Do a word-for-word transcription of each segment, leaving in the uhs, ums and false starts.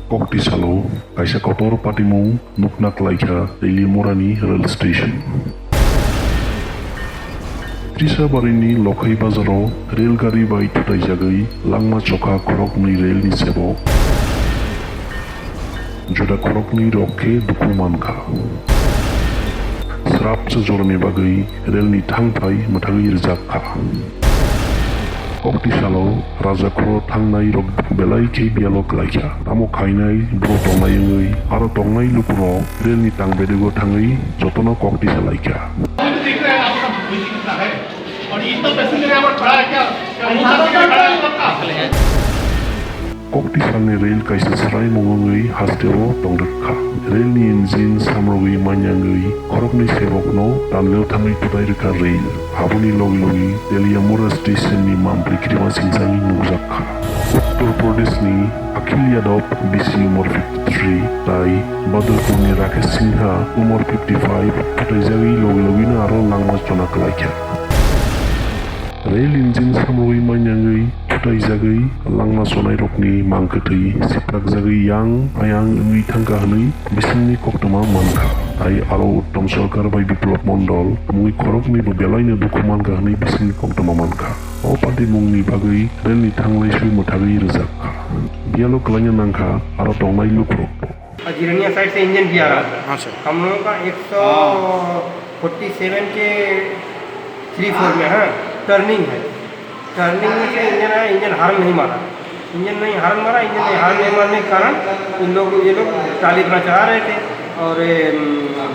Kokti salo kaisa kotor patimung nukna klaikha Teliamurani rail station. Trisabarini Lokhai bazaro rail gari bai thutaijagwi langma chokha khoroknwi railni sebok. Juda khoroknwi rok khe dukhu mankha. Srapsa jorani bagwi railni thangphai mwthagwi rwjak kha. Kokti salo rajakhoro thangnai rok belai khe biyalo klaikha. Tamo khainai bro tongnai wngwi aro tongnai lukurok railni tang bedego thangwi jotono kokti salaikha. Kokti salni rail kaisa swraimung wngwi hasteo tongdwk kha. Railni engine samrogwi manyangwi khoroknwi sebokno tanleo thangwi twtai rwkha rail. Aboni logi logi Teliamura station ni mampli kirima singchangwi nukjak kha. Uttar Pradesh ni Akhil Yadav B C umor fifty-three tai Badarpur ni Rakesh Singha umor fifty-five thutaijagwi logi logi no aro langma chona klaikha. Rail engine samrogwi manyangwi thutaijagwi langma chonairokni mangkwthwi siprakjagwi yang ayang wngwi thangkha hwnwi bisingni koktwma mankha. Tai aro Uttam Sarkar bai Biplab Mondol mungwi khoroknwibo belaino dukhu mankha hwnwi bisingni koktwma mankha. O patimungni bagwi railni thanglaisu mwthagwi rwjak kha. Biyalo kwlaina nangkha aro tongnai lukurokbo. और जिरनिया साइड से इंजन भी आ रहा है। अच्छा। हम लोगों का एक सौ फोर्टी सेवन के थ्री फोर में, हाँ, टर्निंग है। टर्निंग में से इंजन आया, इंजन हॉर्न नहीं मारा। इंजन नहीं हॉर्न मारा, इंजन नहीं हॉर्न नहीं मारने के कारण इन लोग, ये लोग ट्राली इतना चढ़ा रहे थे और, ए, उम,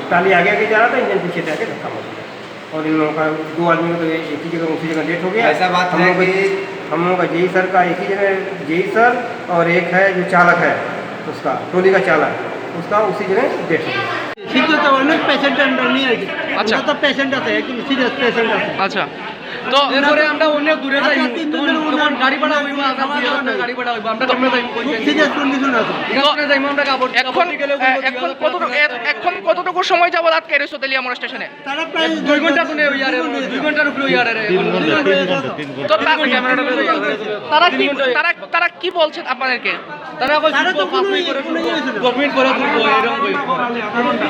ट्राली आगे आगे जा रहा था, इंजन पीछे से आके धक्का मार दिया। और इन लोगों का दो आदमी को तो एक ही जगह, उसी जगह डेथ हो गया। ऐसा बात हम है लोग का, कि हम लोगों का जेई सर का एक ही जगह, जेई सर और एक है जो चालक है उसका, ट्रॉली का चालक, उसका उसी जगह डेथ हो गया। সিদ্ধ তো অনেক পেশেন্ট আমরা নিয়ে আসি। আচ্ছা। আমরা তো পেশেন্ট আছে, একদম সিরিয়াস পেশেন্ট আছে। আচ্ছা, তো এরপরে আমরা অনেক দূরে যাই। আচ্ছা, তিন দিনের তখন, তখন গাড়ি ভাড়া হইব, আমরা দুই হাজার টাকা গাড়ি ভাড়া হইব, আমরা কেমনে যাইব? খুব সিরিয়াস কন্ডিশন আছে। তো কেমনে যাইব? আমরা কাপড়, তো কাপড় এখন, বিকেলে এ-, এখন কতটুকু, এ-, এখন কতটুকু সময় যাবত আটকে রয়েছো তেলিয়ামুড়া স্টেশনে? তারা প্রায় দুই ঘন্টা ধরে ওই আরে, দুই ঘন্টা। দুই ঘন্টার উপরে ওই আরে। তিন ঘন্টা, তিন ঘন্টা, তিন ঘন্টা। তো তা-, তারা কি, তারা, তারা কি বলছেন আপনাদেরকে? তারা কই তারা তো কোনো ইয়ে ছিল না। গভর্নমেন্ট করে তুলবো, এরকম কই।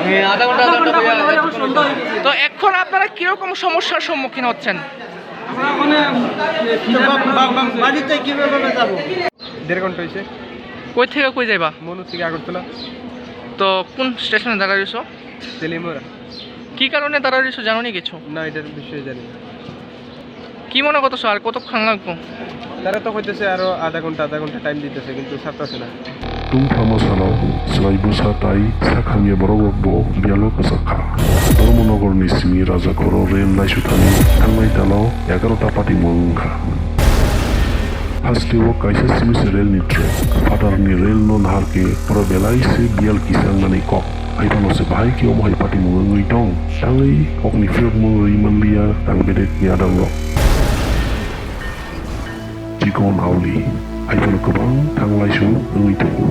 হ্যাঁ, আধা ঘন্টা, আধা ঘন্টা করে। তো এখন আপনারা কিরকম সমস্যার সম্মুখীন হচ্ছেন? তো বা-, বা-, বা-, বাড়িতে কিভাবে যাবো? দেড় ঘন্টা হয়েছে। কই থেকে কই যাইবা? মনু থেকে আগরতলা। তো কোন স্টেশনে দাঁড়ায় রইছো? তেলিয়ামুড়া। কি কারণে দাঁড়ায় রইছো, জানো নি কিছু? না, এটার বিষয়ে জানি না। কি মনে করতেছো, আর কতক্ষণ লাগবো? তারা তো কইতেছে আরো আধা ঘন্টা, আধা ঘন্টা টাইম দিতেছে, কিন্তু ছাড়তেছে না। Tungphama salo chwrai bwsa tai sakhamya borok rokbo biyalo kwchak kha. Dharmanagar ni simi Rajakhoro rail laisutani thangnai talo egarota patimung wngkha. Hasteo kaisa simi se rail ni track, phatar ni rail no nahar khe oro belai se biyal kisa wngnani kok. Hai phano se bahai khe omo hai patimung wngwi tong. Tangwi kokni phiyokmung rwi manliya tang bedek ni adang rok. Chikon auli hai phano kwbang thanglaisu wngwi tongo.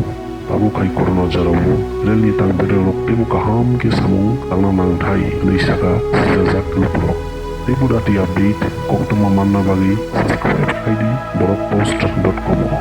Tabuk hai corona jarao rail ni tang bedek rok teibo kaham khe samung tangna nangthai hwnwi saka sijajak lukurok. Teibo dati update koktwma manna bagwi subscribe khaidi borok post dot com o.